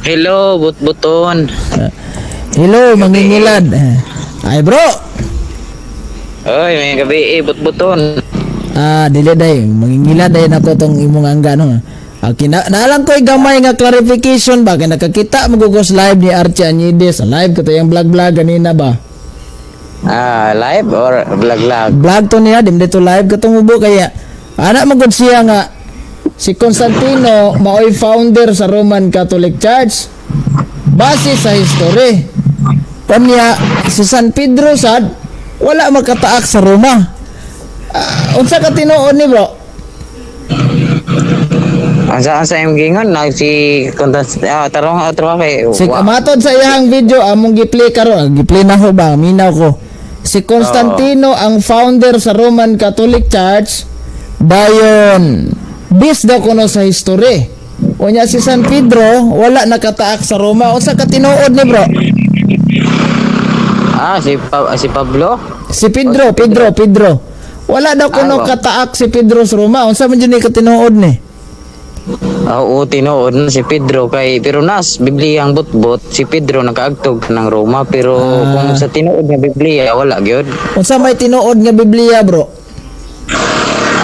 Hello, Butbuton. Hello, mangingilad. Ay, bro. Oy, may gabi eh, Butbuton. Ah, dili day, mangingilad day nako tong imong angga, no. Ah, kina naalang ko'y gamay nga clarification ba kay nakakita magugos live ni Archie Añides. Live ko to yung vlog vlog ganina ba. Ah, live or vlog vlog? Vlog to niya, dim dito live ko tumubo kaya ana magud siya nga si Constantino maoy founder sa Roman Catholic Church base sa history. Kanya si San Pedro sad wala makataak sa Roma. Ah, unsa ka tinuod ni, bro? Ang sa imong gingon na si kontas ah tarong otro kay Si matod sa iyang video among gi-play karon, gi-play na ho ba, minaw ko. Si Constantino ang founder sa Roman Catholic Church dayon bis daw kuno sa history. Unya si San Pedro wala nakataak sa Roma. Unsa ka tinuod ni, bro? Ah, si Pablo? Si Pedro, Pedro, Pedro. Wala daw kuno Ah, wa. kataak si Pedro sa Roma. Unsa man jud ni katinuod ni? Ah, oo, tinuod na si Pedro kay pero nas Biblia ang butbot, si Pedro nakaagtog ng Roma, pero kung sa tinuod nga Biblia wala gyud. Unsa may tinuod nga Biblia, bro?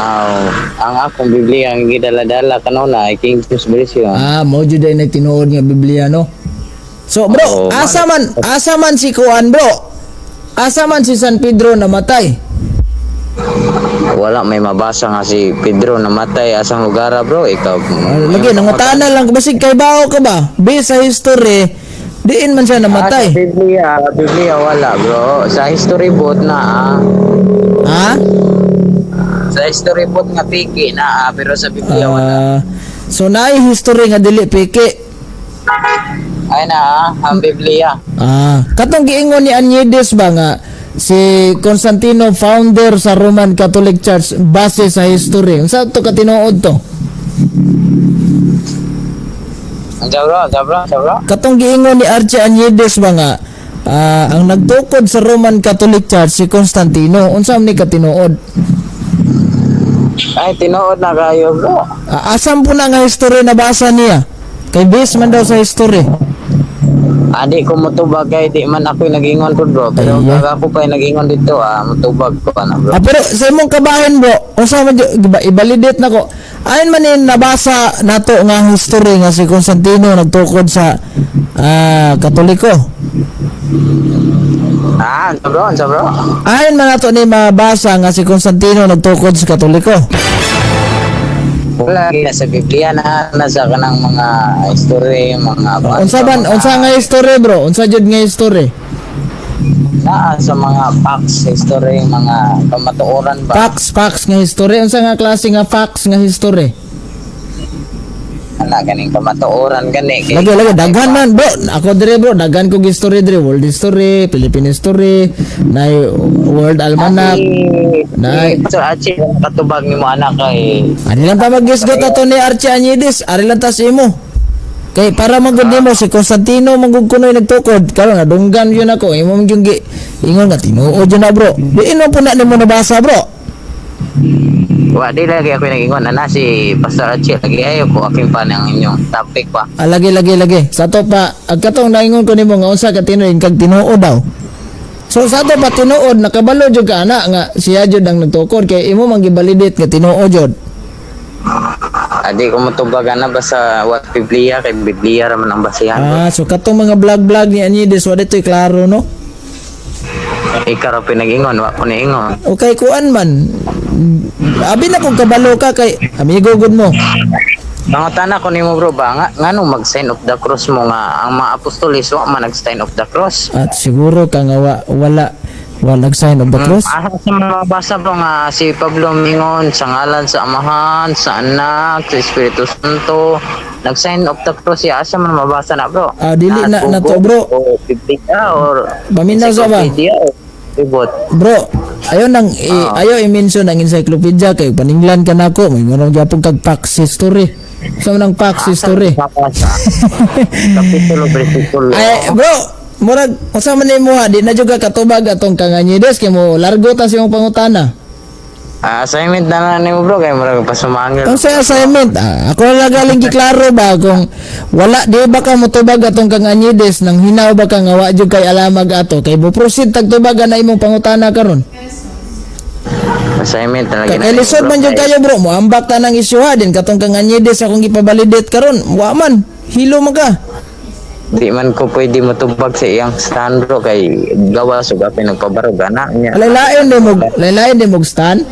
Ah, ang akong Biblia ang gidala-dala kanuna ay King James Version. Ah, mo jud ay tinuod nga Biblia, no? So, bro, Oo, asa man si Kuan, bro? Asa man si San Pedro namatay? Wala may mabasa nga si Pedro namatay asang lugar, bro, ikaw. Ah, lagi nangutana lang ko basig kay bao ka ba? Based sa history, diin man siya Ah, sa namatay. Biblia, Biblia wala, bro. Sa history book na ah. Ha? Sa history book nga piki na ah, pero sa Biblia wala. Ah, so naay history nga dili piki. Ay na ah, ang Biblia. Ah, katong giingon ni Añedes ba nga si Constantino founder sa Roman Catholic Church base sa history. Unsa to ka tinuod to? Ang bro, ang bro, ang bro. Katong giingon ni Archie Añedes ba nga ang nagtukod sa Roman Catholic Church si Constantino, unsa man ni katinuod? Ay, tinuod na kayo, bro. Ah, asam po na nga history nabasa niya? Kay base man daw sa history. Adi ko motubag kay di man ako nagingon ko, bro. Pero Ay, yeah. kag ako pa nagingon dito ah, motubag ko ana, bro. Ah, pero sa imong kabahin, bro, unsa man i-validate nako. Ayon man ni nabasa nato nga history nga si Constantino nagtukod sa Katoliko. Ah, ang bro, ang bro. Ayon man nato ni mabasa nga si Constantino nagtukod sa Katoliko. Wala na sa Biblia na nasa kanang mga history, mga Unsa man unsa nga history, bro? Unsa jud nga history? Naa sa mga facts, history, mga kamatuoran ba? Facts, facts nga history. Unsa nga klase nga facts nga history? Ana ganing kamatuoran gani kay Lagi lagi daghan man, bro. Ako dire, bro, daghan kog history dire, world history, Philippine history, nay World Almanac. Nay. So achi katubag nimo anak kay Ani lang ta magisgot ato ni Archie Añides, ari lang ta sa imo. Kay para magud nimo si Constantino magud kunoy nagtukod, karon nadunggan yun ako, imo man yung ingon nga tinuod yun na, bro. Diin man po na nimo nabasa, bro? Wa di lagi ako nagingon ana si Pastor Achi lagi ayo ko aking pa ng inyong topic pa. Ah, lagi lagi lagi. Sa to pa ag katong naingon ko nimo nga unsa ka tinuod kag tinuod daw. So sa to pa tinuod nakabalo jud ka ana nga siya jud ang nagtukod kay imo man gibalidate nga tinuod jud. Adi ko motubag ana basta what Biblia kay Biblia ra man ang basihan. Ah, so katong mga vlog-vlog ni Añides wa dito'y klaro, no? Ikaw ra pinagingon wa ko niingon. Okay, kuan man. Abi na kung kabalo ka kay amigo gud mo. Pangutana ko nimo, bro, ba nga nganong mag sign of the cross mo nga ang mga apostoles wa man nag sign of the cross? At siguro ka nga wala wala nag-sign of the cross. Asa sa mabasa, bro, nga si Pablo mingon sa ngalan sa Amahan, sa Anak, sa Espiritu Santo, nag-sign of the cross siya, asa man mabasa na, bro? Ah, dili na na to, bro. O Biblia or Paminaw sa ba? encyclopedia or Ibot. Bro, ayo nang ayo i-mention ang encyclopedia kay paninglan ka nako, may ngunong gyapon kag facts history. Sa so, nang facts history. Mabasa. Kapitulo, bersikulo. Ay, bro, murag unsa man nimo ha, di na jud ka katubag atong kanganyides kay mo largo ta sa imong pangutana. Ah, assignment na lang nimo, bro, kay murag pasumangil. Ang sa assignment, ako na lang galing giklaro ba kung wala di ba ka motubag atong kang Anyides nang hinaw ba ka nga wa jud kay alamag ato kay mo proceed tag tubagan na imong pangutana karon. Assignment na Kay lagi na nimo, lisod bro, man jud kay kayo, bro, moambak ta ng isyu ha din katong kang Anyides akong gipabalidate karon, wa man hilo man ka. Di man ko pwede motubag sa iyang stand, bro, kay gawas ug apin nagpabarog ana niya. Laylain di mo stand.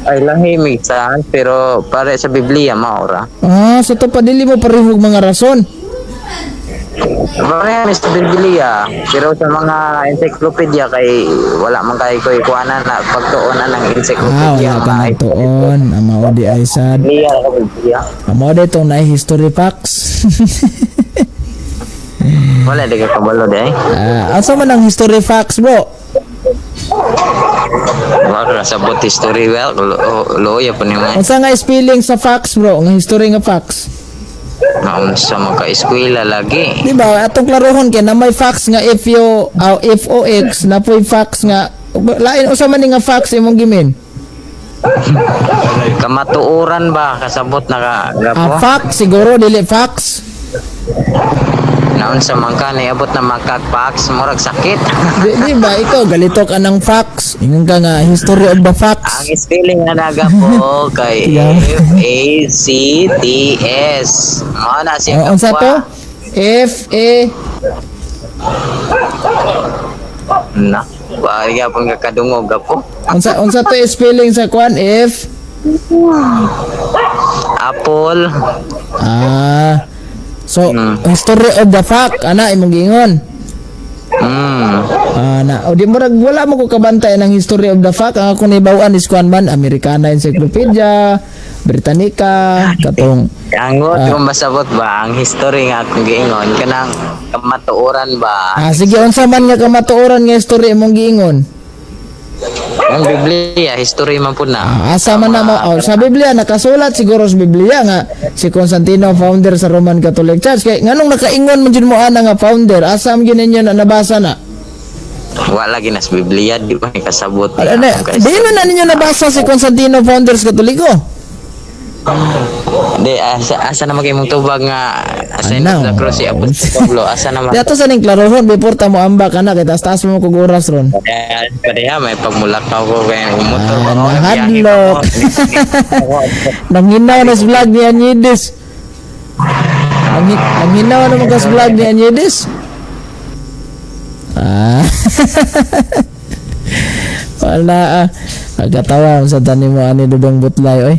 Ay, lahi may stand pero pare sa Biblia maora. Ah, sa to pa dili mo parehog mga rason. Pare sa Biblia pero sa mga encyclopedia kay wala man kay ko ikuanan na pagtuonan ng Ah, encyclopedia wala pa mga nagtuon. Ang mao di ay sad. Biblia ka Biblia. Ang mao di itong naay history facts. Wala di ka kabalo di ay. Ah, asa man ang history facts, bro? Wala ka kasabot history well loya po ni mga Unsa nga spelling sa facts, bro? Nga history nga facts. Naunsa man ka eskwela lagi. Di ba? Atong klarohon kay na may facts nga F U F O X na po'y facts nga lain usa man ni nga facts imong gimin. Kamatuoran ba kasabot na ka gapo? Ah, fact siguro dili facts. Naunsa man ka niabot na makagpax murag sakit. Di ba ikaw galito ka ng facts? Ingon ka nga history of the facts. Ang spelling nga naga po kay F A C T S. Mao na siya Oh, unsa to? kapwa. F A Na. Bari ka pong kakadungog gapo. Unsa to spelling sa kwan F? Apple. Ah. So, history of the fact ana imong giingon. Ah, na o di murag wala mo ko kabantay ng history of the fact. Ang ako nahibaw-an is kuan man Americana Encyclopedia, Britannica, katong Angot kung masabot ba ang history nga akong giingon kanang kamatuoran ba? Ah, sige, unsa man nga kamatuoran nga history imong giingon? Ang Biblia history man pud na. Ah, asa man na mo oh, sa Biblia nakasulat siguro sa Biblia nga si Constantino founder sa Roman Catholic Church kay nganong nakaingon man jud mo ana nga founder, asa man gyud ninyo na nabasa na? Wala lagi na sa Biblia di ba kasabot? Ano, di man na ninyo nabasa si Constantino founder sa Katoliko? Di asa na magimong tubag nga asa Ano? na cross si Apostol Pablo asa na man? Dato sa ning klarohon before ta mo ambak ana kay taas-taas mo kog oras ron. Eh, pareha may pagmulakaw ko kaya motor Ah, ko. nahadlok. Nanghinaw na sa vlog ni Anyidis. Nanghinaw na mo ka sa vlog ni Anyidis. Ah. Wala ah. Pagkatawa sa tani mo ani Dudong Butlay oy.